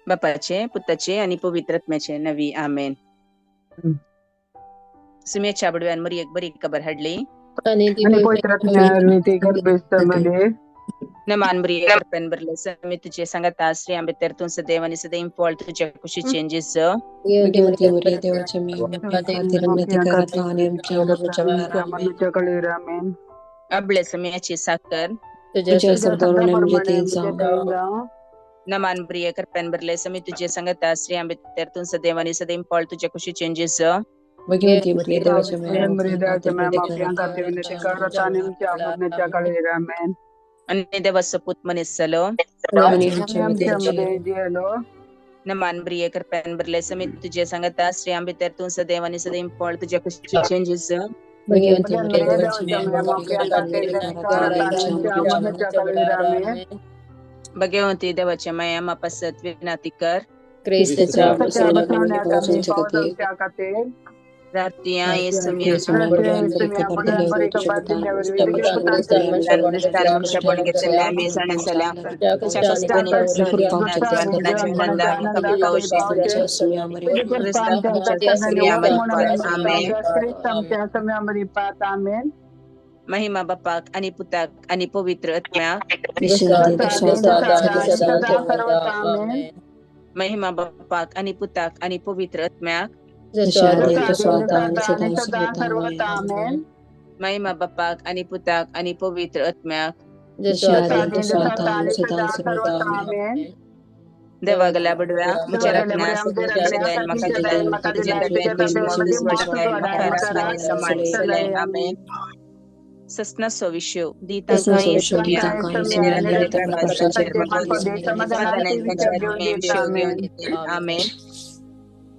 बापाचे पुताचे आनी पवित्र आत्म्याचे नवी आमेन. सुम्याच्या बडव्यान मरियेक बरी खबर हाडली. नमान मरिये कृपेन भरले समी तुझे सांगता स्त्रियां भितर तूं सदैव आनी सदैव फळ तुझ्या कुशीचें जेजू. अबळे सम्याची साकर. नमान प्रिय कृपेन भरले समी तुझे सांगता स्त्रियां भितर तूं सदैव आनी सदैव फळ तुझ्या कुशीचें जेजू. आणि देवाचो पूत मनीस जालो. नमान प्रिय कृपेन भरले समी तुझे सांगता स्त्रियां भितर तूं सदैव आनी सदैव फळ तुझ्या कुशीचें जेजू. भगवंती देवाच्या माया मापासत विनंती कर. प्रार्थना महिमा बापाक आणि पुताक आणि पवित्र आत्म्याक. महिमा बापाक आणि पुताक आणि पवित्र आत्म्याक. महिमा बापाक आणि पुताक आणि पवित्र आत्म्याक. देवा गल्या बडव्या म्हज्या राखण्या म्हाका दिलें. आमेन. ससनाचो विशय दी आमेन.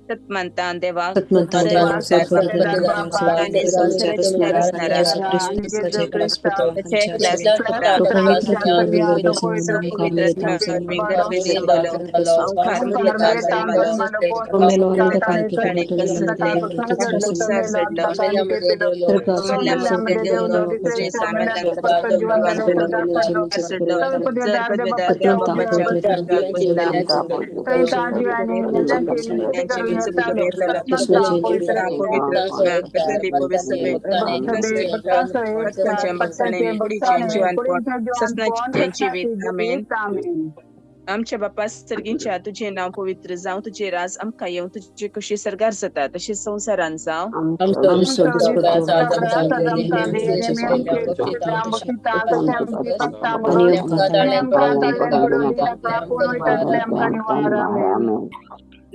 सत्मंतान देवा आमच्या बापा सर्गींच्या तुझे नाव पवित्र जावं, तुझे राज आमकां येवं, तुझी कुशी सर्गार जाता तशी संवसारान जावं.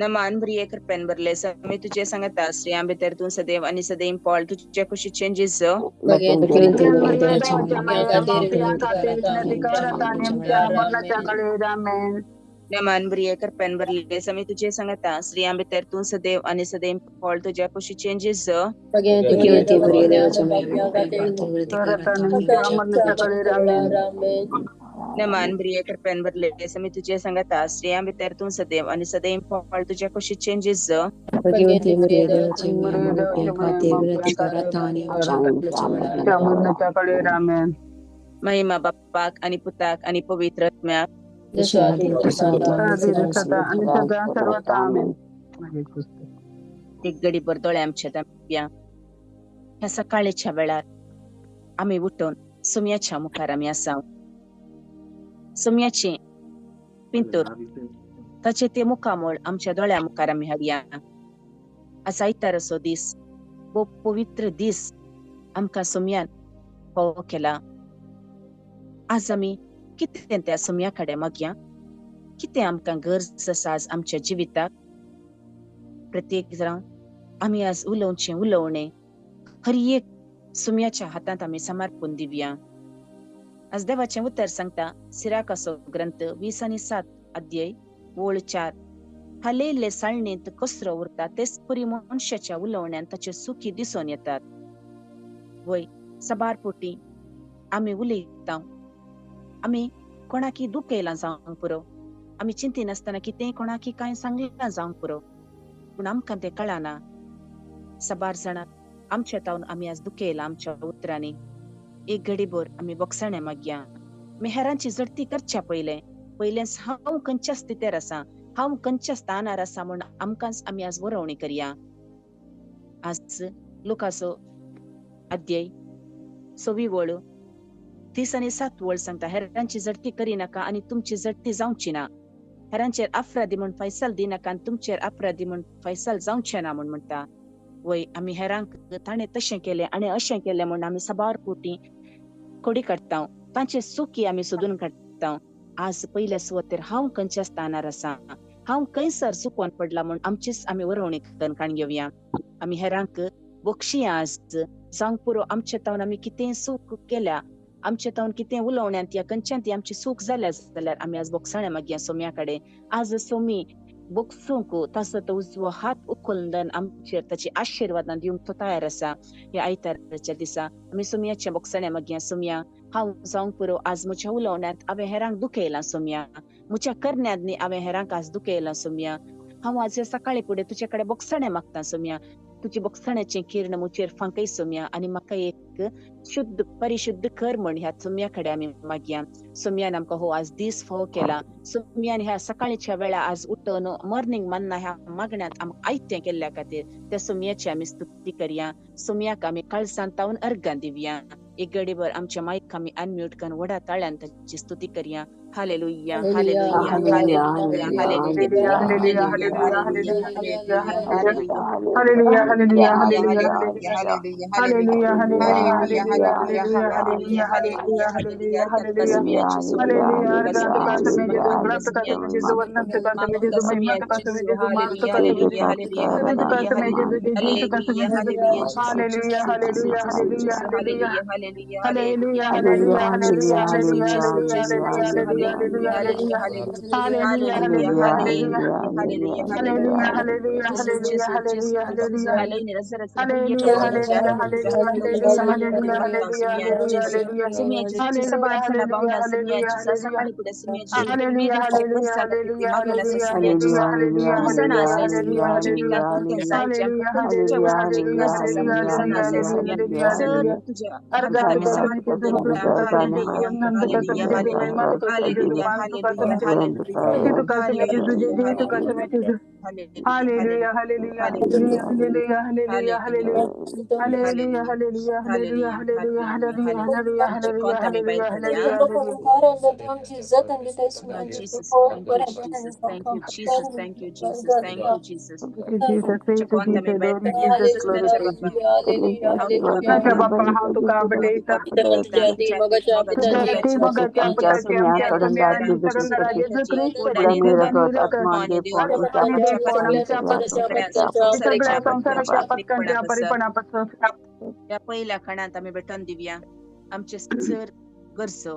नमान प्रिय कृपेन भरले समी तुझे सांगता स्त्रियां भितर तूं सदैव आनी सदैव फळ तुझ्या कुशीचें जेजू. नमान प्रिय कृपेन भरले समी तुझे सांगता स्त्रियां भितर तूं सदैव आनी सदैव फळ तुझ्या कुशीचें जेजू. नमान प्रिय कृपेन भरले समी तुझे सांगता स्त्रियां भितर तूं सदैव आनी सदैव फळ तुझ्या कुशीचें जेजू. महिमा बापाक आणि पुताक आणि पवित्र आत्म्याक. एक गडीभर दोळे आमच्या तांब्या ह्या सकाळच्या वेळार आमी उठून सुम्याच्या मुखार आमी आसा. सुम्याचे पिंतूर ताचे ते मुखामळ आमच्या दोळ्या मुखार आमी हाडया. आज आयतार असो दीस, भोव पवित्र दीस आमकां सुम्यान हो केला. आज आमी कितें त्या सुम्या कडेन मागया, कितें आमकां गरज आसा आज आमच्या जिविताक. प्रत्येक जाण आमी आज उलोवचें उलोवणें हर एक सुम्याच्या हातांत आमी समर्पून दिवया. आज देवाचें उतर सांगता सिराकाचो ग्रंथ 20 आणि 7 अध्याय ओळ 4. हालयल्ले साळणेंत कचरो उरता तेच परी मनशाच्या उलोवण्यान ताचे सुखी दिसून येतात. वय सबार पोटी आमी उलयता, आमी कोणाकी दुखयलां जावंक पुरो, आमी चिंतिनासतना कितेंय कोणाकी कांय सांगलां जावंक पुरो, पूण आमकां तें कळना. साबार जाणां आमच्या तावन आमी आज दुखयलां आमच्या उतरांनी. एक घडीभर आमी बोगसाणे मागया. आमी हेरांची झडती करच्या पयलें पयलेंच हांव खंयच्या स्थितीर आसा हांव खंयच्या स्थानार आसा म्हूण आमकांच आमी आज बरोवणी करया. आज लुकाचो अध्याय 6 वळ 30 आनी 7 वळ सांगता, हेरांची झडती करिनाका आनी तुमची झडती जावची ना, हेरांचेर अपराधी म्हूण फैसल दिनाका आनी तुमचेर अपराधी म्हूण फैसल जावचें ना म्हूण म्हणटा. वय आमी हेरांक ताणें तशें केलें आनी अशें केलें म्हूण आमी साबार कोटी खोडी काडटा, तांचे चुकी आमी सोदून काडटा. आज पयल्या सुवातेर हांव खंयच्या स्थानार आसा, हांव खंयसर चुकोन पडला म्हूण आमचीच आमी वरोवणी करून काण घेवया. आमी हेरांक बक्षिया आज जावंक पुरो आमचे तावन आमी कितें चूक केल्या, आमचे तावन कितें उलोवण्यांत या खंयच्यान ती आमची चूक जाल्या जाल्यार आमी आज बोगसाण्या मागया सोम्या कडेन. आज सोमी बोगसूंक ताचो तो उजवो हात उखलून आमचेर ताची आशिर्वादां दिवंक तो तयार आसा. ह्या आयताराच्या दिसा आमी सोमयाच्या बोगसाण्या मागया, सोमया हांव जावंक पुरो आज म्हज्या उलोवण्यांत हांवें हेरांक दुखयलां सोमया, म्हज्या करण्यांत न्ही हांवें हेरांक आज दुखयलां सोमया, हांव आज सकाळी फुडें तुजे कडेन बोगसाणें मागता सोमया, तुजी बोगसाण्याचें किर्ण म्हजेर फांकय सोमया आनी म्हाका एक शुद्ध परिशुद्ध कर म्हण ह्या सोमया कडेन आमी मागया. सोमयान आमकां हो आज दीस फावो केला, सोमयान ह्या सकाळच्या वेळा आज उठून मॉर्निंग मान्ना ह्या मागण्यांत आमकां आयतें केल्ल्या खातीर त्या सोमयाची आमी स्तुती करया. सोमयाक आमी काळसांत तावन अर्गां दिवया. एक गडीभर आमच्या मायक आमी अनम्यूट करून व्हडा ताळ्यान ताची स्तुती करया. Hallelujah, hallelujah, hallelujah, hallelujah, hallelujah, hallelujah, hallelujah, hallelujah, Hallelujah, hallelujah, hallelujah, hallelujah, hallelujah, hallelujah, hallelujah, hallelujah, hallelujah, hallelujah, hallelujah, hallelujah, hallelujah. Thank you, Jesus. Thank you, Jesus. Thank you, Jesus. त्या पहिल्या खणांत आमी भेटोवन दिवया. आमचे सर गरजो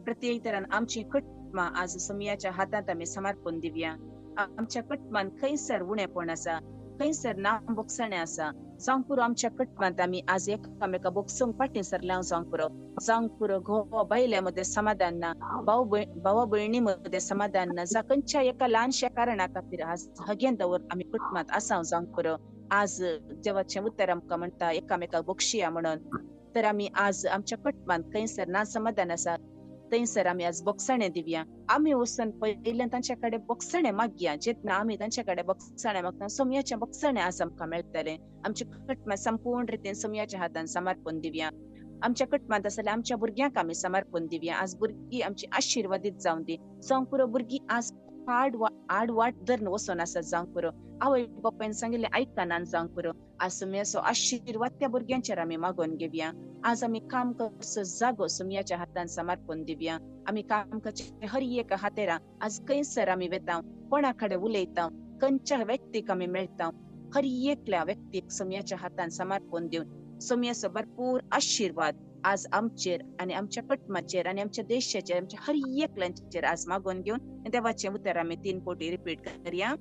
प्रत्येक तरान आमची कुटुंबां आज सोमयाच्या हातांत आमी समर्पण दिवया. आमच्या कुटुंबान खंयसर उणेपण आसा, खंयसर ना बोगसणें आसा, जावंक पुरो आमच्या कुटुंबांत आमी आज एकामेका बोगसूंक फाटीं सरल्या. जावंक पुरो, जावंक पुरो घोव बायल्या मदें समाधान ना, भाव भावा भयणी मदें समाधान ना, जा खंयच्या एका ल्हानश्या कारणा खातीर आज हगेन दवर आमी कुटुंबांत आसा. जावंक पुरो आज देवाचें उतर आमकां म्हणटा एकामेकाक बोगशिया म्हणून, तर आमी आज आमच्या कुटुंबांत खंयसर ना समाधान आसा थंयसर आमी आज बोगसणें दिवया. आमी वचून पयल्यान तांच्या कडेन बोगसणें मागया. जेन्ना आमी तांच्या कडेन बोगसणें मागता सोमयाचें बोगसणें आज आमकां मेळटलें. आमच्या कुटुंबां संपूर्ण रितीन सोमयाच्या हातान समर्पण दिवया. आमच्या कुटुंबांत आसल्यार आमच्या भुरग्यांक आमी समर्पण दिवया. आज भुरगीं आमची आशिर्वादीत जावन दी. जावंक पुरो भुरगीं आज आड वाट धरून वचोन आसा. जावंक पुरो आवय बापायन सांगिल्लें आयकनान. जावंक पुरो आज सोमयाचो आशिर्वाद त्या भुरग्यांचेर आमी मागोवन घेवया. आज आमी काम करचो जागो सोमयाच्या हातान समर्पण दिवया. आमी काम करचे हर एक हातेरा आज खंयसर आमी वेता, कोणा कडेन उलयता, खंयच्या व्यक्तीक आमी मेळटा, हर एकल्या व्यक्तीक सोमयाच्या हातान समर्पण दिवन सोमयाचो भरपूर आशिर्वाद आज आमचेर आनी आमच्या कुटुंबाचेर आनी आमच्या देशाचेर आमच्या हर एकल्यांचेर आज मागोवन घेवन देवाचें उतर आमी 3 कोटी रिपीट करया.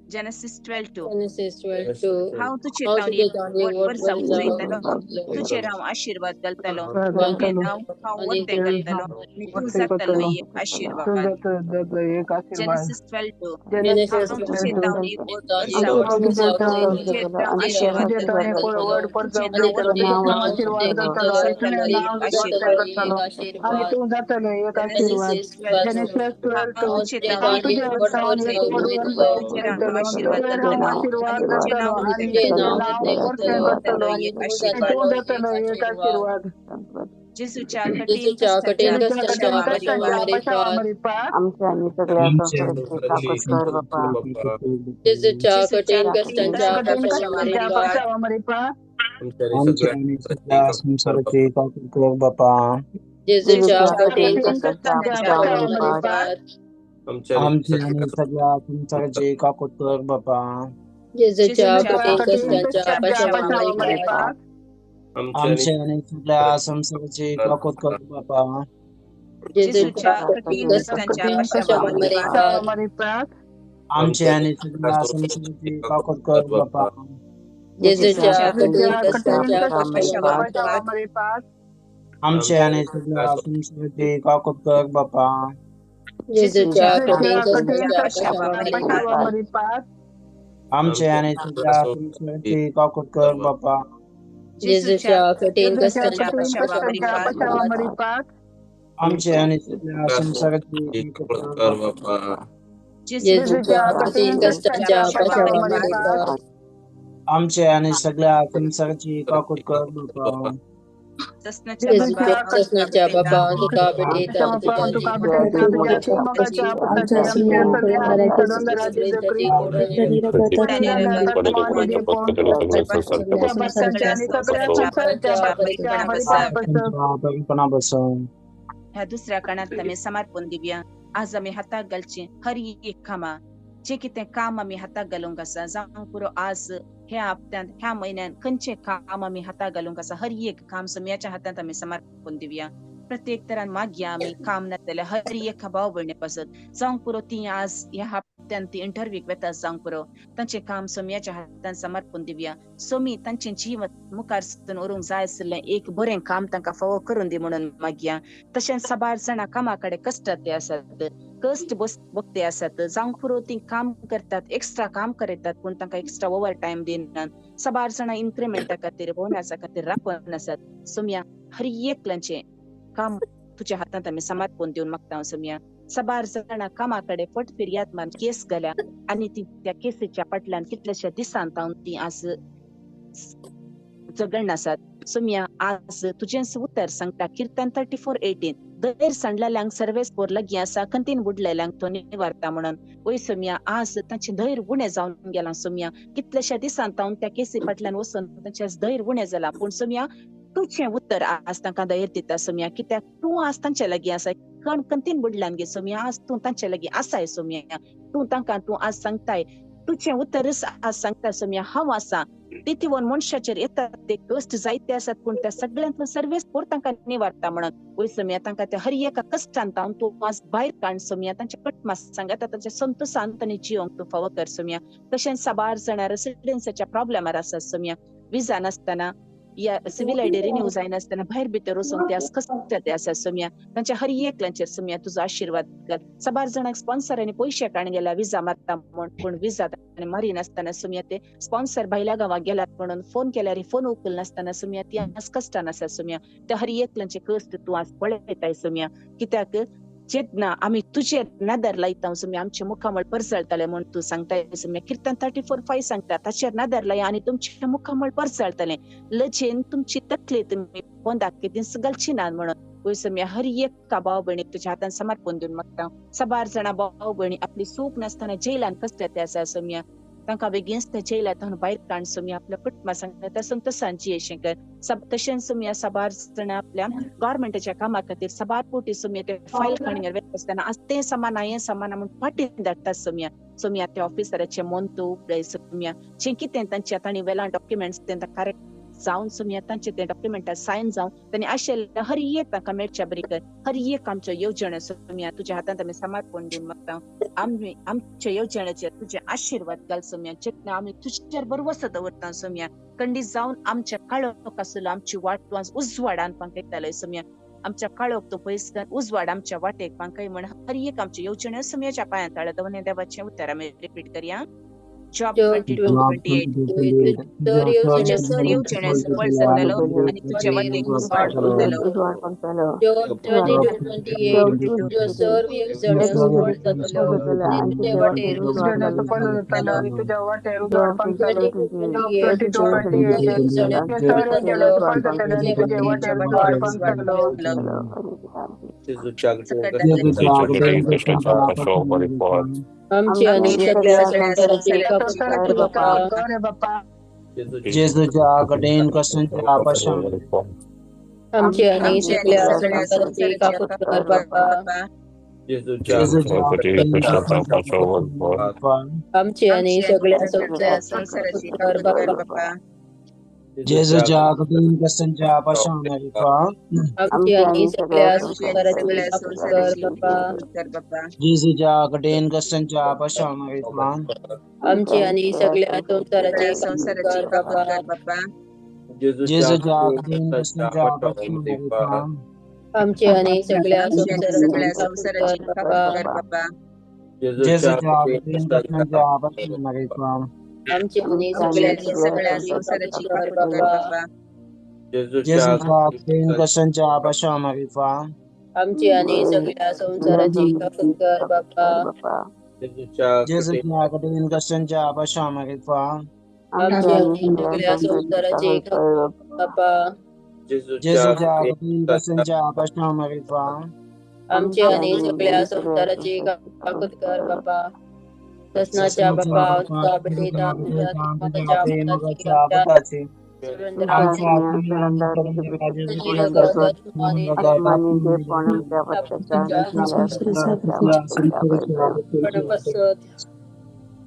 Genesis 12:2. Genesis 12:2. हांव तुजेर तावन एक व्हड जावंक चोयतलो, तुजेर हांव आशिर्वाद घालतलो, तुजें नांव हांव व्हडलें करतलो आनी तूं जातलो एक आशिर्वाद. Genesis 12:2. Genesis हांव तुजेर तावन एक व्हड जावंक चोयतलो, तुजेर हांव आशिर्वाद घालतलो, तुजें नांव व्हडलें करतलो, जातलो एक आशिर्वाद. Genesis 12:2. हांव तुजेर तावन एक व्हड जावंक चोयतलो, तुजेर हांव आशिर्वाद घालतलो आनी तुजें नांव व्हडलें करतलो, जातलो एक आशिर्वाद. जेजूच्या कठीण कठीण कश्टांच्या कश्टांच्या पाशावां मरिपात. आमच्या आनी सगळ्या संवसाराची काकूट कर बापा. जेजूच्या जेजूच्या कठीण कठीण कश्टांच्या कश्टांच्या पाशावां मरिपात. आमच्या आनी सगळ्या संवसाराची काकूट कर बापा. जेजूच्या जेजूच्या कठीण कठीण कश्टांच्या कश्टांच्या पाशावां मरिपात. मरिपात. आमच्या आनी सगळ्या संवसाराची काकूट कर बापा. जेजूच्या जेजूच्या कठीण कठीण कश्टांच्या कश्टांच्या पाशावां पाशावां मरिपात. मरिपात. आमच्या आनी सगळ्या संवसाराची काकूट कर बापा. जेजूच्या जेजूच्या कठीण कठीण कश्टांच्या कश्टांच्या पाशावां मरिपात. आमच्या आनी सगळ्या संवसाराची काकूट कर बापा. जेजूच्या जेजूच्या कठीण कठीण कश्टांच्या कश्टांच्या पाशावां पाशावां मरिपात. मरिपात. आमच्या आनी सगळ्या संवसाराची काकूट कर बापा. जेजूच्या जेजूच्या कठीण कठीण कश्टांच्या कश्टांच्या पाशावां पाशावां मरिपात. मरिपात. आमच्या आनी सगळ्या संवसाराची काकूट कर बापा. जेजूच्या जेजूच्या कठीण कठीण कश्टांच्या कश्टांच्या पाशावां पाशावां मरिपात. मरिपात. आमच्या आनी सगळ्या संवसाराची काकूट कर बापा. जेजूच्या जेजूच्या कठीण कठीण कश्टांच्या कश्टांच्या पाशावां पाशावां मरिपात. मरिपात. आमच्या आनी सगळ्या संवसाराची काकूट कर बापा. ससनाच्या जेजूच्या बाबा हांव तुका ससनाच्या भेटयतां, बाबा हांव तुका भेटयतां, तुज्या तुज्या पणा बसून ह्या दुसऱ्या काणांत आमी समर्पण दिवया. आज आमी हाताक घालची हर एक कामां, जे कितें काम आमी हाताक घालूंक आसा, जावं पुरो आज ह्या हप्त्यांत ह्या म्हयन्यान खंयचें काम आमी हाताक घालूंक आसा, हर एक काम सोम्याच्या हातांत आमी समर्पण दिवया. प्रत्येक तरान मागया आमी काम नासलें हर एक भाव भयणे पासत, जावंक पुरो ती आज ह्या हप्त्यान ती इंटरव्यूक वेता, जावंक पुरो तांचें काम सोम्याच्या हातान समर्पण दिवया. सोमी तांचें जीवन मुखार सरून व्हरूंक जाय आशिल्लें एक बरें काम तांकां फावो करून दी म्हणून मागया. तशेंच साबार जाणां कामा कडेन कश्टात ते आसात, कश्ट बघते आसात, जावंक पुरो ती काम करतात, एक्स्ट्रा काम करतात, पूण तांकां एक्स्ट्रा ओवर टायम दिनात. साबार जाणां इन्क्रिमेंटा खातीर बोनसा खातीर राखून आसात. सोम्या हर एकल्याचें काम तुज्या हातांत आमी समर्पण दिवन मागता. सोम्या साबार जाणां कामा कडेन फट फिर्याद मान केस घाल्या आनी ती त्या केसीच्या फाटल्यान कितल्याश्या दिसान तावन ती आज झगडण आसात. सोम्या आज तुजेंच उतर सांगता किर्तन 34:18, धैर्य सांडलेल्यांक सर्वेस पोर लागीं आसा, कंतीन बुडलेल्यांक तो निवारता म्हणून. वय सोम्या आज तांचें धैर्य उणें जावन गेलां. सोम्या कितल्याश्या दिसान तावन त्या केसी फाटल्यान वचून तांचें आज धैर्य उणें जालां, पूण सोम्या तुजें उतर आज तांकां धैर्य दिता. सोम्या कित्याक तूं आज तांचे लागीं आसा, कण कंतीन बुडल्यान गे सोम्या आज तूं तांचे लागीं आसाय. सोम्या तूं तांकां तूं आज सांगताय, तुजें उतरच आज सांगता सोम्या हांव आसा. तितीवन मनशाचेर येतात ते कश्ट जायते आसात, पूण त्या सगळ्यांतलो सर्वेस पोर तांकां निवारता म्हणून. वय सोम्या तांकां त्या हर एका कश्टान तावन तूं आज भायर काड सोम्या, तांच्या कटमा सांगाता तांच्या संतोसान तांणी जियोंक तूं फावो कर सोम्या. तशेंच साबार जाणां रेसिडेन्साच्या प्रॉब्लेमार आसात सोम्या, विजा नासतना या सिव्हिल आयडी रिन्यू जायनासतना भायर भितर वचून ते आज कश्ट ते आसात सोम्या. तांच्या हर एकल्याचेर सोम्या तुजो आशिर्वाद घाल. साबार जाणांक स्पॉन्सरांनी पयशे काडून गेला विजा मारता म्हूण, पूण विजा मारिनासतना सोम्या ते स्पॉन्सर भायल्या गांवाक गेलात म्हणून फोन केल्यार फोन उखलनासतना सोम्या ती आज कश्टान आसात सोम्या. त्या हर एकल्याचे कश्ट तूं आज पळयताय सोम्या, कित्याक जेन्ना आमी तुजेर नदर लायता सोम्या आमचें मुखामळ परजळटलें म्हूण तूं सांगताय सोम्या. किर्तन 34:5 सांगता ताचेर नदर लाया आनी तुमचें मुखामळ परजळटलें, लजेन तुमची तकली तुमी पोंदाक केदींच घालची ना म्हणून. वय सोम्या हर एका भाव भयणीक तुज्या हातान समर्पण दिवन मागता. साबार जाणां भाव भयणी आपली चूक नासतना जेलान कसले ते आसा सोम्या, तांकां बेगीनच त्या जेलांत भायर काड सोम्या, आपल्या कुटुंबा सांगता संतोसान जियेशें कर. तशेंच सोम्या साबार जाणां आपल्या गव्हर्मेंटाच्या कामा खातीर साबार कोटी सोम्या ते फायल काडून वता आसतना आज तें समाना हें समाना म्हूण फाटीं धाडटात सोम्या. सोम्या त्या ऑफिसराचें मन तूं उगडाय सोम्या, जें कितें तांच्या तांणी वेला डॉक्युमेंट्स तें करेक्ट जावन सोमया तांचे ते डॉक्युमेंटार सायन जावन तांणी आशिल्लें हर एक तांकां मेळच्या बरी कर. हर एक आमच्यो येवजण्यो सोमया तुज्या हातांत आमी समर्पण दिवन मागता. आमी आमच्या येवजण्याचेर तुजे आशिर्वाद घाल सोमया, चेतना आमी तुजेर भरवसो दवरता सोमया. कंडी जावन आमच्या काळोख आसलो आमची वाट तूं आज उजवाडान पांकयताले सोमया. आमच्या काळोख तूं पयस कर, उजवाड आमच्या वाटेक पांकय म्हण हर एक आमच्यो येवजण्यो सोमयाच्या पांयां तळा दवरने देवाचें उतर आमी रिपीट करया. जॉब 22:28. तुज्या सर येवजण्यो सफळ जातलो आनी तुज्या वाटेक उजवाड पडटलो. Job 22:28. तुज्यो सर्व येवजण्यो सफळ जातल्यो आनी तुजे वाटेर उजवाड जातलो आनी तुज्या वाटेर उजवाड पडटलो. 22:28. तुज्या सफळ जातलो आनी तुज्या वाटेर उजवाड पडटलो. आमची आनी सगळ्या संवसाराची काकूत कर बापा. जेजूच्या कठीण कष्टांच्या पाशान आमची आनी सगळ्या संवसाराची काकूत कर बापा. जेजूच्या कठीण कष्टांच्या आमची आनी सगळ्या संवसाराची काकूत कर बापा. जेजूच्या कठीण कष्टांच्या पाशान आमची आनी सगळ्या संवसाराची काकूत कर बापा. जेजूच्या कठीण कष्टांच्या पाशान आमची आनी सगळ्या संवसाराची काकूत कर बापा. जेजूच्या कठीण कष्टांच्या पाशान आमची आनी सगळ्या संवसाराची काकूत कर बापा. जेजूच्या कठीण कष्टांच्या पाशान आमची आनी सगळ्या संवसाराची काकूत कर बापा. जेजूच्या कठीण कष्टांच्या पाशान आमची आनी सगळ्या संवसाराची काकूत कर बापा. जेजूच्या कठीण कष्टांच्या पाशान आमची आनी सगळ्या संवसाराची काकूत कर बापा. जेजूच्या कठीण कष्टांच्या पाशान आमची आनी सगळ्या संवसाराची काकूत कर बापा. ससनाच्या बापा तुका भेटयता तुझ्या आत्म्याची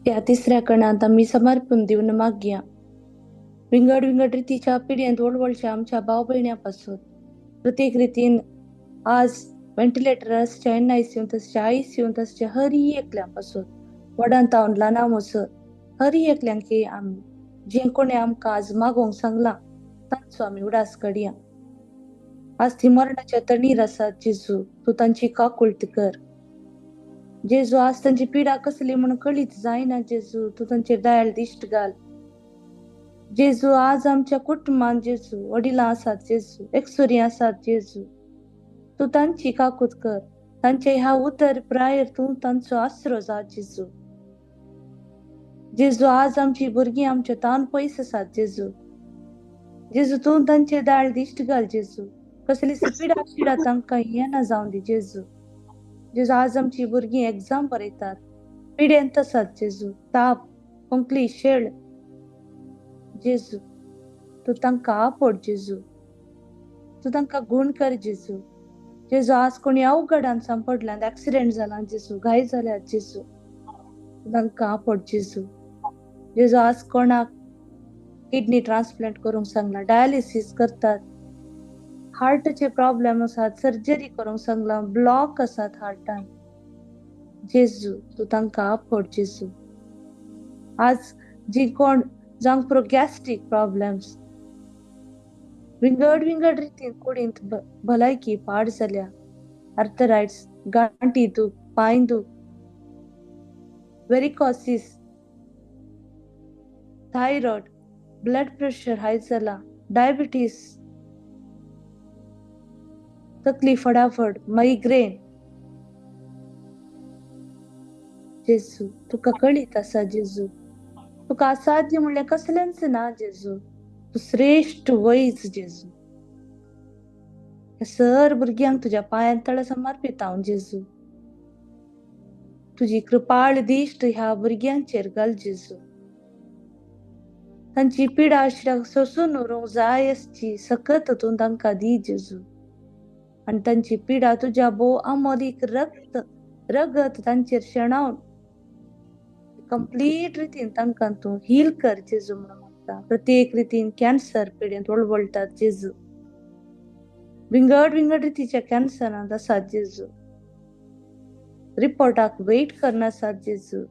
त्या तिसऱ्या कणांत आमी समर्पण दिवन मागया. विंगड विंगड रितीच्या पिढ्यांत वळवळच्या आमच्या भाव भयण्यां पासून प्रत्येक रितीन आज व्हेंटिलेटर आसच्या एनआयसीयू तसच्या आयसीयू तसच्या हर एकल्या पासून व्हडान तावन ल्हाना मोसर हर एकल्यांक आमी जें कोणें आमकां आज मागोवंक सांगलां तांचो आमी उडास काडया. आज ती मरणाच्या तणीर आसात जेजू, तूं तांची काकुळट कर जेजू. आज तांची पिडा कसली म्हूण कळीत जायना जेजू, तूं तांचेर दयाळ दिश्ट घाल जेजू. आज आमच्या कुटुंबान जेजू वडिलां आसात जेजू, एकसुरी आसात जेजू, तूं तांची काकूत कर. तांचे ह्या उतर प्रायर तूं तांचो आसरो जा जेजू. जेजू आज आमची भुरगीं आमच्या तान पयस आसात जेजू. जेजू तूं तांचे दाळ दिश्ट घाल जेजू. कसली पिडा शिडा तांकां येना जावन दी जेजू. जेजू आज आमची भुरगीं एग्जाम बरयतात, पिडेंत आसात जेजू, ताप खोंकली शेळ जेजू, तूं तांकां आपोड जेजू, तूं तांकां गूण कर जेजू. जेजू आज कोणी अवघडान सांपडल्यात, एक्सिडेंट जाला जेजू, घाय जाल्यात जेजू, तूं तांकां आपोड जेजू. जेजू आज कोणाक किडनी ट्रान्सप्लांट करूंक सांगला, डायलिसीस करतात, हार्टाचे प्रॉब्लेम आसात, सर्जरी करूंक सांगला, ब्लॉक आसात हार्टान जेजू, तूं तांकां आपोड जेजू. आज जी कोण जावंक पुरो गॅस्ट्रीक प्रॉब्लेम्स विंगड विंगड रितीन कुडींत भलायकी पाड जाल्या, आर्थरायट्स, गांठी दूख, पांय दूख, वेरिकॉसिस, थायरॉयड, ब्लड प्रेशर हाय जाला, डायबिटीस, तकली फडाफड, मायग्रेन जेजू तुका कळीत आसा जेजू, तुका असाध्य म्हणल्यार कसलेंच ना जेजू, तूं श्रेश्ठ वैज जेजू. सर भुरग्यांक तुज्या पांयां तळा समर्पिता हांव जेजू, तुजी कृपाळ दिश्ट ह्या भुरग्यांचेर घाल जेजू. तांची पिडा शिडा सोसून उरूंक जाय आसची सकत तूं तांकां दी जेजू. आनी तांची पिडा तुज्या भोव अमोलीक रक्त रगत तांचेर शेणावन कंप्लीट रितीन तांकां तूं हील कर जेजू म्हणून. मागता. प्रत्येक रितीन कॅन्सर पिडेंत वळवळटात जेजू, विंगड विंगड रितीच्या कॅन्सरांत आसात जेजू, रिपोर्टाक वेट करनासात जेजू.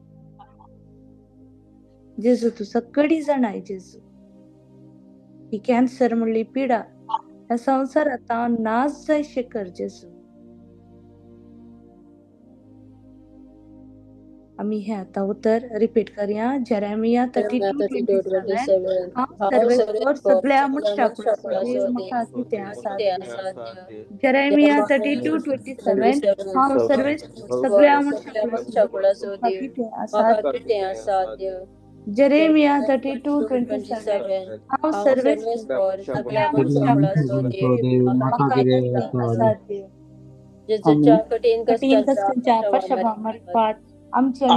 जेजू तूं सगळी जाणाय जेजू, ही कॅन्सर म्हणली पिडा ह्या संवसारांत नाश जायशे कर जेजू. आमी हे आतां उतर रिपीट करया. जेरेमिया 32:27, हांव सर्वेस्पर सगळ्या मनशाक म्हाका कितें आसा. जेरेमिया 32:27, हांव सर्वेस्पर सगळ्या मनशाक कितें आसा. जेरेमिया 32:27, हांव सर्वेस्पर सगळ्या मनशाक म्हाका कितें आसा. जेजूच्या कठीण कठीण कश्टांच्या पाशावा मार्फत आमच्या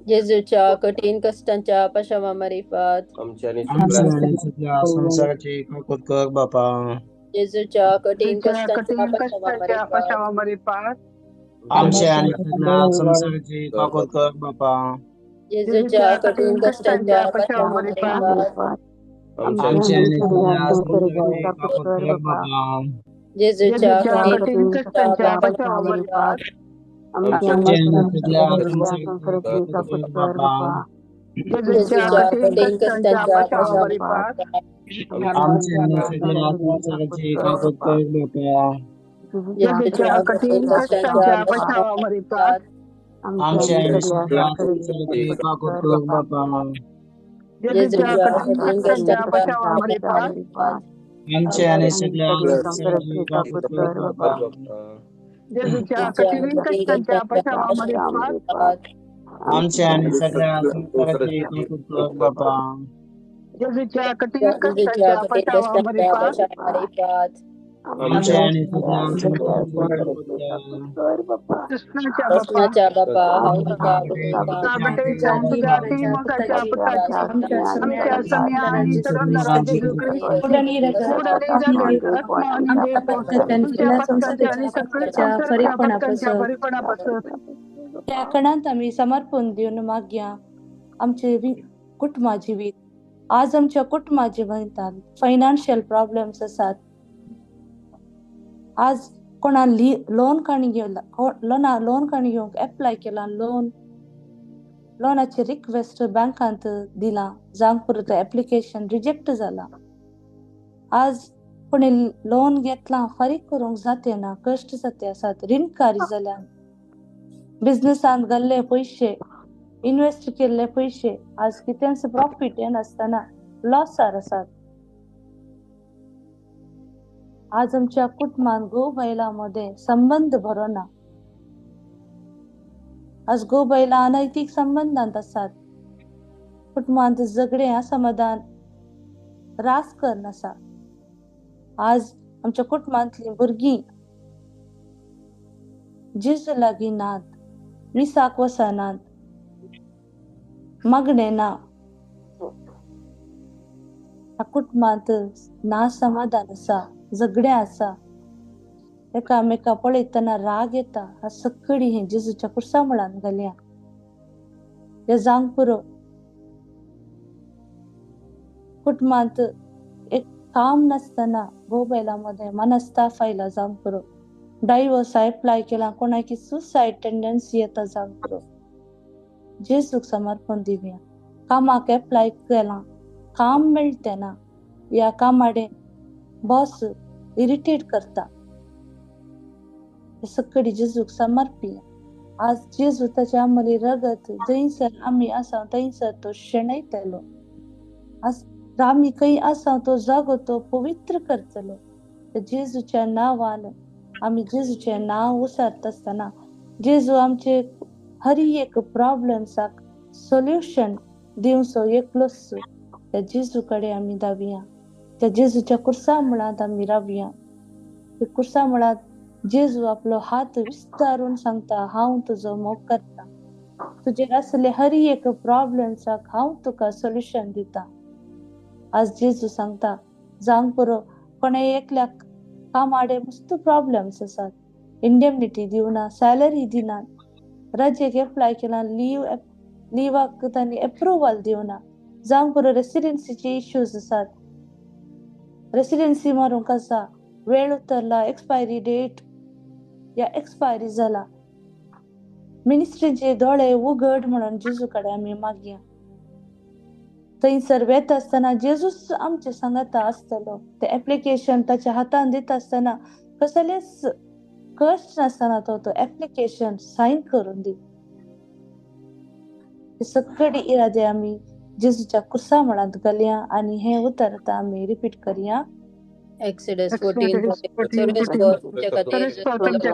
जेजूच्या कठीण कश्टांच्या पाशावा मार्फत आमच्या संसाराची काकूत कर बापा. जेजूच्या कठीण कश्टांच्या पाशावा मार्फत आमच्या आणि सगळ्या संसाराची काकूत कर बापा. जेजूच्या कठीण कश्टांच्या पाशावा मार्फत आमच्या आणि सगळ्या संसाराची काकूत कर बापा. जेजूच्या कठीण कश्टांच्या पाशावा मार्फत आमच्या आणि सगळ्या संसाराची काकूत कर बापा. जेजूच्या कठीण कश्टांच्या पाशावा मार्फत आमच्या आणि सगळ्या संसाराची काकूत कर बापा. जेजूच्या कठीण कश्टांच्या पाशावा मार्फत आमच्या आणि सगळ्या संसाराची काकूत कर बापा. जेजूच्या कठीण कश्टांच्या पाशावा मार्फत आमच्या आणि सगळ्या संसाराची काकूत कर बापा. जेजूच्या कठीण कश्टांच्या पाशावा मार्फत आमच्या आणि सगळ्या संसाराची काकूत कर बापा. जेजूच्या कठीण कश्टांच्या पाशावा मार्फत आमच्या आणि सगळ्या संसाराची काकूत कर बापा. कृष्णाच्या बापा, हांव तुका त्या कणांत आमी समर्पण दिवन मागया आमचे कुटुंबा जिवीत. आज आमच्या कुटुंबा जिवितांत फायनान्शियल प्रॉब्लेम्स आसात. आज कोणा लोन काणी घेवला, लोन काणी घेवंक एप्लाय केला, लोन लोनाचे रिक्वेस्ट बँकांत दिला, जावंक पुरो एप्लिकेशन रिजेक्ट जाला. आज कोणी लोन घेतला फारीक करूंक जाते ना, कश्ट जाते आसात, रिणकारी जाल्या, बिजनेसांत घाल्ले पयशे, इन्वेस्ट केल्ले पयशे आज कितेंच प्रॉफीट येनासतना लॉसार आसात. आज आमच्या कुटुंबान घोव बायलां मदें संबंद बरो ना. आज घोव बायलां अनैतीक संबंदांत आसात. कुटुंबांत झगडें असमाधान रास करून आसा. आज आमच्या कुटुंबांतलीं भुरगीं जेजू लागीं नात, मिसाक वचनात, मागणें ना. ह्या कुटुंबांत ना समाधान आसा, झगडें आसा, एकामेका पळयतना राग येता. हा सगळी हें जेजूच्या कुर्सा मुळान घालया. हें जावंक पुरो. कुटुंबांत एक काम नासतना घोव बायलां मदें मनस्ताप आयला जावंक पुरो. डायवोर्स एप्लाय केला, कोणाकी सुसायड टेंडन्सी येता जावंक पुरो. जेजूक समर्पण दिवया. कामाक एप्लाय केलां, काम मेळटे ना, ह्या कामाडे बॉस इरिटेट करता. सगळी जेजूक समर्पिया. आज जेजू ताच्या आमली रगत जंयसर आमी आसा थंयसर तो शेणयतलो. आज आमी खंय आसा तो जागो तो पवित्र करतलो. जेजूच्या नांवान आमी जेजूचें नांव उसारता आसतना जेजू आमचे हर एक प्रॉब्लम्साक सोल्युशन दिवचो एकलोच. त्या जेजू कडेन आमी धांवया, त्या जेजूच्या कुर्सा मुळांत आमी रावया. त्या कुर्सा मुळांत जेजू आपलो हात विस्तारून सांगता, हांव तुजो मोग करता, तुजेर आसले हर एक प्रॉब्लम्साक हांव तुका सोल्युशन दिता. आज जेजू सांगता जावंक पुरो. कोणें एकल्याक कामाडे मस्त प्रॉब्लम्स आसात, इंडेमनिटी दिवना, सॅलरी दिना, रजेक एप्लाय केला, लीव लिवाक तांणी एप्रुवल दिवना, जावं पुरो रेसिडेन्सीचे इश्यूज आसात, रेसिडेन्सी मारूंक आसा, वेळ उतरला, एक्सपायरी डेट या एक्सपायरी जाला. मिनिस्ट्रीचे दोळे उगड म्हणून जेजू कडेन आमी मागया. थंयसर वेता आसतना जेजूच आमचे सांगाता आसतलो. ते एप्लिकेशन ताच्या हातान दिता आसतना कसलेच कश्ट नासतना तो तो एप्लिकेशन सायन करून दी. सगळे इरादे आमी जेजूच्या कुर्सा मुळांत घालया आनी हें उतर आतां आमी रिपीट करया. Exodus 14, Exodus 14:14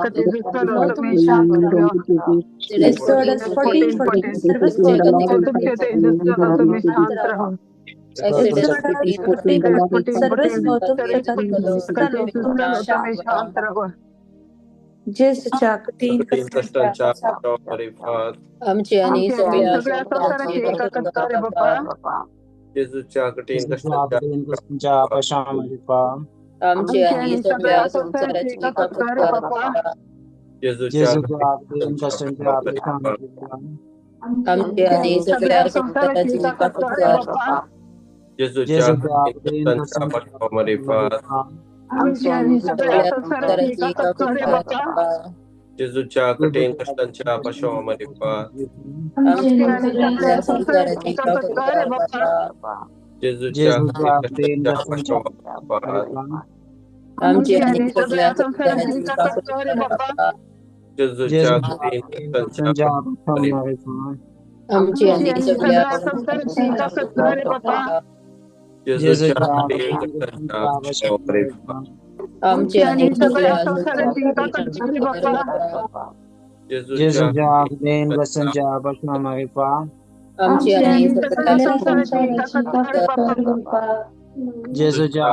जेजूच्या कठीण कश्टांच्या आमची आणि सगळ्या जेजूच्या कठीण कश्टांच्या आमची आणि सगळ्या संसाराची जेजूच्या आमची आणि सगळ्या संसाराची जेजूच्या जेजूच्या कठीण कश्टांच्या जेजूच्या जेजूच्या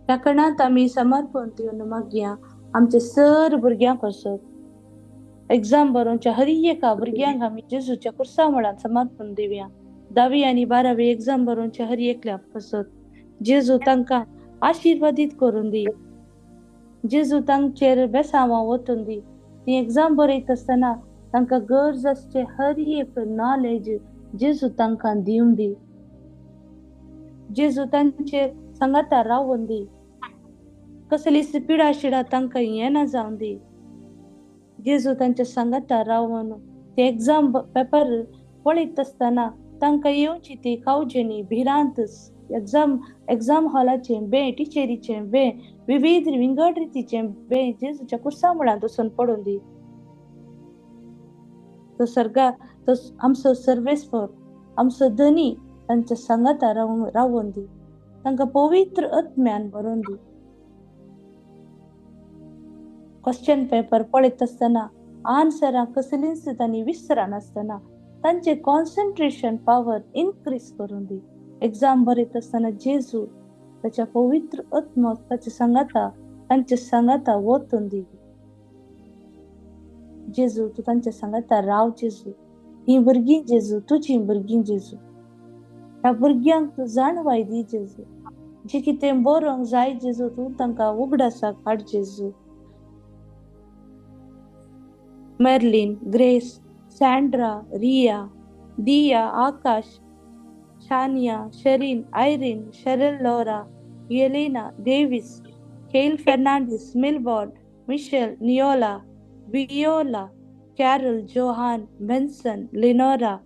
ह्या कणांत आमी समर्पण दिवन मागया आमचे सर भुरग्यांक पासत एग्जाम बरोवच्या हर एका भुरग्यांक आमी जेजूच्या कुर्सा मुळांत समर्पण दिवया. 10वी आनी 12वी एग्जाम बरोवच्या हर एकल्या पासत जेजू तांकां आशिर्वादीत करून दी. जेजू तांचेर बेसांवां वतून दी. ती एग्जाम बरयत आसतना तांकां गरज आसचे हर एक नॉलेज जेजू तांकां दिवन दी. जेजू तांचेर सांगाता रावून दी. कसलीच पिडा शिडा तांकां येना जावन दी. जेजू तांच्या सांगाता रावन ते एग्जाम पेपर पळयत आसतना तांकां येवची ती कावजेनी भिरांत, एग्जाम हॉलाचे बे, टिचरीचे बे, विविध विंगड रितीचे बे जेजूच्या कुर्सा मुळांत वचून पडून दी. तो सर्गा तो आमचो सर्वेस्पर आमचो धनी तांच्या सांगाता रावून दी. तांकां पवित्र आत्म्यान भरून दी. क्वेश्चन पेपर पळयत आसतना आन्सरां कसलींच तांणी विसरनासतना तांचे कॉन्सन्ट्रेशन पावर इनक्रीज करून दी. एग्जाम बरयत आसतना जेजू ताच्या पवित्र आत्मो ताच्या सांगाता तांच्या सांगाता वतून दी. जेजू तूं तांच्या सांगाता राव. जेजू हीं भुरगीं जेजू तुजीं भुरगीं जेजू, ह्या भुरग्यांक तूं जाणवाय दी जेजू. जे कितें बरोवंक जाय जेजू तूं तांकां उगडासाक हाड जेजू. Merlin, Grace, Sandra, Riya, Diya, Akash, Shania, Sherin, Irene, Cheryl, Laura, Yelena, Davis, Kale Fernandes, Milborn, Michelle, Neola, Viola, Carol, Johan, Benson, Lenora,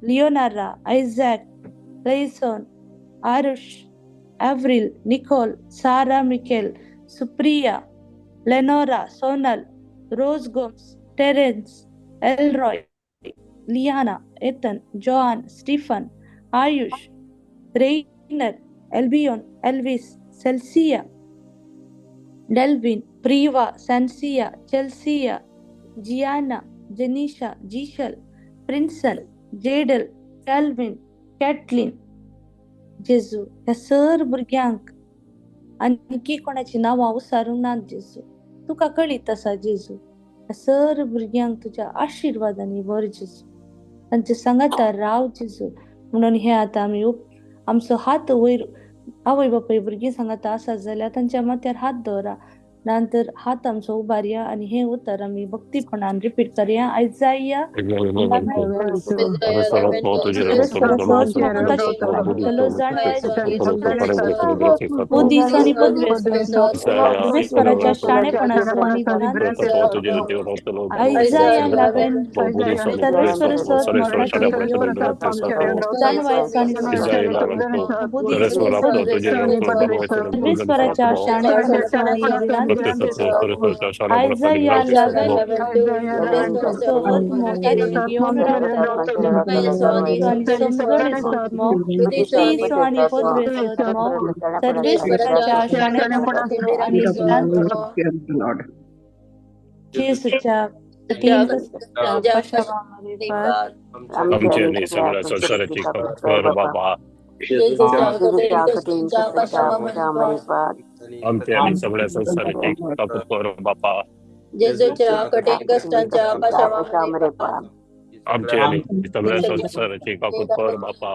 Leonara, Isaac, Layson, Arush, Avril, Nicole, Sarah, Michael, Supriya, Lenora, Sonal, Rose Gomes, Terence, Elroy, Liana, Ethan, Joan, Stephen, Ayush, Rainer, Albion, Elvis, Celsia, Delvin, Priva, Sansia, Chelsea, Gianna, Janisha, Jishal, Princeton, Jadel, Calvin, Catlin. जेजू ह्या sir भुरग्यांक आनी की कोणाची नांवां उसारूंक नात जेजू, तुका कळीत आसा जेजू. सर भुरग्यांक तुज्या आशिर्वादांनी भर जेजू, तांचे सांगाता राव जेजू. म्हणून हे आतां आमी आमचो हात वयर आवय बापूय भुरगीं सांगाता आसा जाल्यार तांच्या माथ्यार हात दवरा, नंतर हात आमचो उबारया आनी हे उतर आमी भक्तीपणान रिपीट करया. आयजाया परमेश्वराच्या शाणेपणाचो आनी आयजाया 11 सर्वेश्वर मरणाचेर परमेश्वराच्या शाणेपणाचो आयजाया 11 सर्वेश्वराच्या शाणेपणाचो आनी जेजूच्या आमचे सगळ्या संसाराची कर बाबा, आमचे आणि सगळ्या संसाराची कर बापा, आमचे आणि सगळ्या संसाराची कर बापा, आमचे आणि सगळ्या संसाराची कर बापा,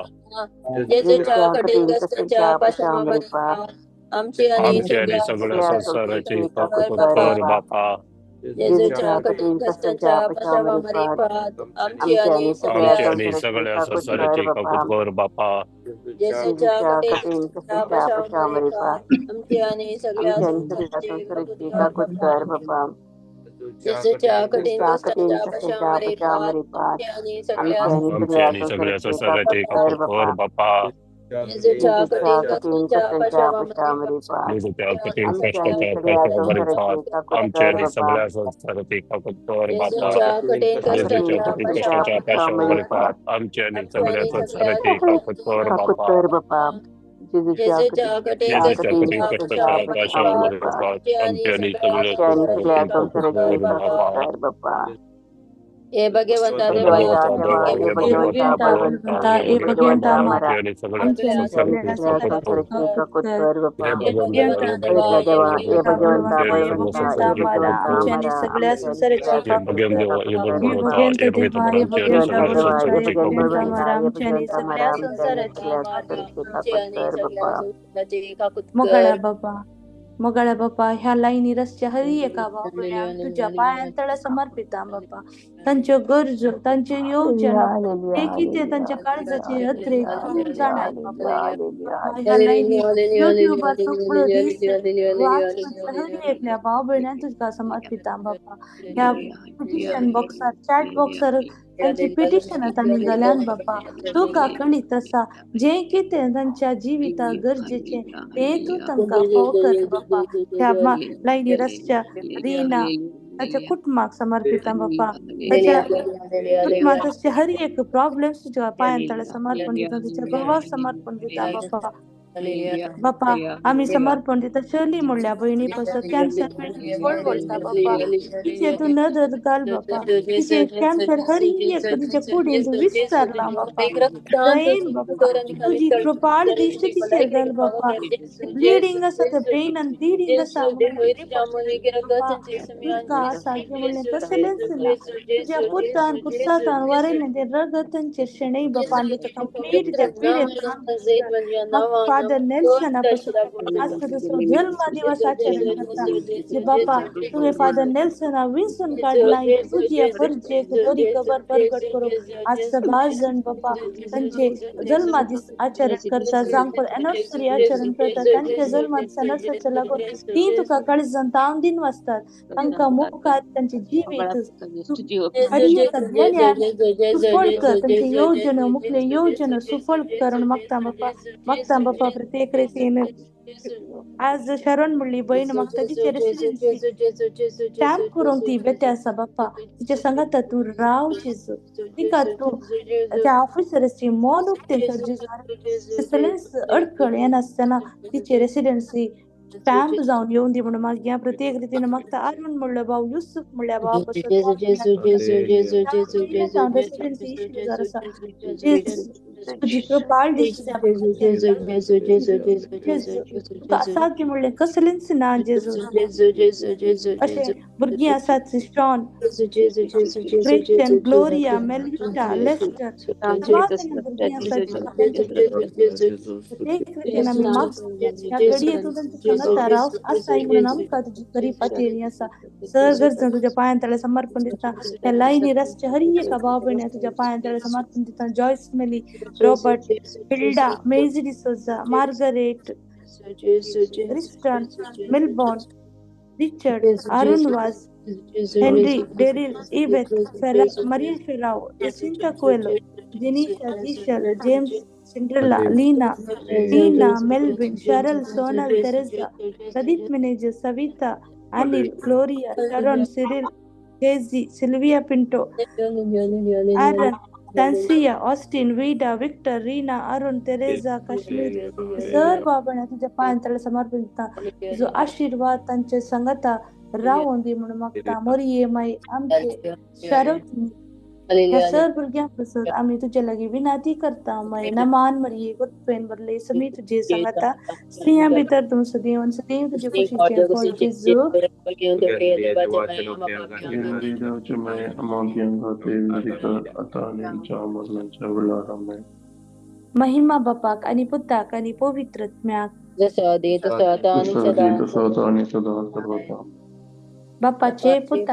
आमचे आणि सगळ्या संसाराची कर बापा, आमचे आणि सगळ्या संसाराची कर बापा, आमचे आणि सगळ्या संसाराची कर बापा, आमचे आणि सगळ्या संसाराची कर बापा, आमचे आणि सगळ्या संसाराची कर बापा. हे भगवंता देवा, हे भगवंता, हे भगवंता मारा, आमचे आणि सगळ्या सगळ्या संसाराची सगळ्या संसाराची. मोगाळा बाबा, मोगाळ्या बापा, ह्या लायनी रस्त्या हरी एका बाबा तुझ्या पायांतळ समर्पिता बापा. तांच्यो गरजो, तांच्यो योजना, ते कितें तांच्या काळजाचे अत्रे तूं जाणाय बापा. ह्या लायनी युट्यूबार सगळो दीस हरी एकल्या भाव भयण्यान तुझ्या समर्पिता बापा. ह्या पिटिशन बॉक्सार, चॅट बॉक्सार तांची पिटिशनां तांणी घाल्यान बापा. तुका कळीत आसा जें कितें तांच्या जिविता गरजेचें तें तूं तांकां फाव कर बापा. ह्या लायनी रस्त्या रिना ताच्या कुटुंबाक समर्पिता बापा. ताच्या कुटुंबांत आसचे हर एक प्रॉब्लेम्स तुज्या पांयां तळे समर्पण दिता, तुज्या घोवाक समर्पण दिता बापा. बापा आमी समर्पण दिता शर्ली म्हणल्या भयणी पासून कॅन्सर वळवळटा बापा. तिचे तूं नदर घाल बापा. तिचे कॅन्सर हर एक तिच्या कुडीन विस्तारला बापा. दयेन बापा तुजी कृपाळ दिश्ट तिचेर घाल बापा. ब्लिडींग आसा ते ब्रेनान ब्लिडींग आसा तुका आसा म्हणलें कसलेंच ना. तुज्या पुतान पुरसातान वरयलें तें रगत तांचेर शेणय बापा आनी कंप्लीट त्या पिडेंत फादर नेल्सन जन्म दिवस आचरण करता बापा. तुवें फादर नेल्सना विंचून काडला तुजी फर्जेक बरी खबर परगट करूं. आज सबार जण बापा तांचे जल्मादीस आचरण करता, जांकां एनिवर्सरी आचरण करता. तांचे जल्मादीस एनिवर्सरीचे लागून ती तुका काळजान तावन दिन वाचतात. तांकां मुखार तांचे जिवीत सुफळ कर, तांचे योजना मुखले योजना सुफळ कर म्हूण मागता बापा. मागता बापा प्रत्येक रितीन आज शरण म्हणली बहीण मागता तिचे रेसिडेन्सी स्टॅम्प करूंक ती बेते आसा बापा. तिच्या सांगाता तूं राव जेजू. तिका तूं त्या ऑफिसराची मन उक्तें कर जेजू. कसलेंच अडखळ येनासतना तिचे रेसिडेन्सी स्टॅम्प जावन येवन दी म्हणून मागया. प्रत्येक रितीन मागता. अरुण म्हणलो भाव, युसुफ म्हणल्या भाव रेसिडेन्सी इश्यू जावन आसा. तुजी कृपाळ दिश्ट जेजू तुका असाध्य म्हणलें कसलेंच ना जेजू. अशें भुरगीं आसात Sean, Christian, Gloria, Melvita, Lester, सगळीं भुरगीं आसात प्रत्येक रितीन आमी मागता ह्या घडये तूं तांच्या सांगाता राव आसाय म्हणून आमकां तुजी खरी पातयेणी आसा. सर गरजां तुज्या पांयां तळे समर्पण दिता. ह्या लायनी रस्ते हर एका भाव भयण्या तुज्या पांयां तळे समर्पण दिता. Joyce Meli, Robert, Hilda, Maisie D'Souza, Margaret, Riston, Melbourne, Richard, Arun Vaz, Henry, Daryl, Yvette, Maria Ferrao, Jacinta Coelho, Jenisha, Jishal, James, Cinderella, Leena, Tina, Melvin, Cheryl, Sonal, Teresa, Pradeep Menezes, Savita, Anil, Gloria, Sharon, Cyril, Casey, Sylvia Pinto, Aaron, Tansia, Austin, Vida, Victor, Reena, Arun, Teresa, Kashmir. Sir बाबांना तुझ्या पांयां तळे समर्पण दिता. तुजो आशिर्वाद तांचे संगता रावोन दी म्हणून मागता. मोरये माई आमचे शरवती ह्या सर भुरग्यां पासत आमी तुजे लागीं विनंती करता. माय नमान मरिये गुरपेन भरले समी तुजे सांगाता स्त्रियां भितर तूं सदैव सदैव तुजे कुशीचें फळ जेजू. महिमा बापाक आनी पुताक आनी पवित्र आत्म्याक. जसो आदी तसो आतां आनी सदां. बापाचे पुता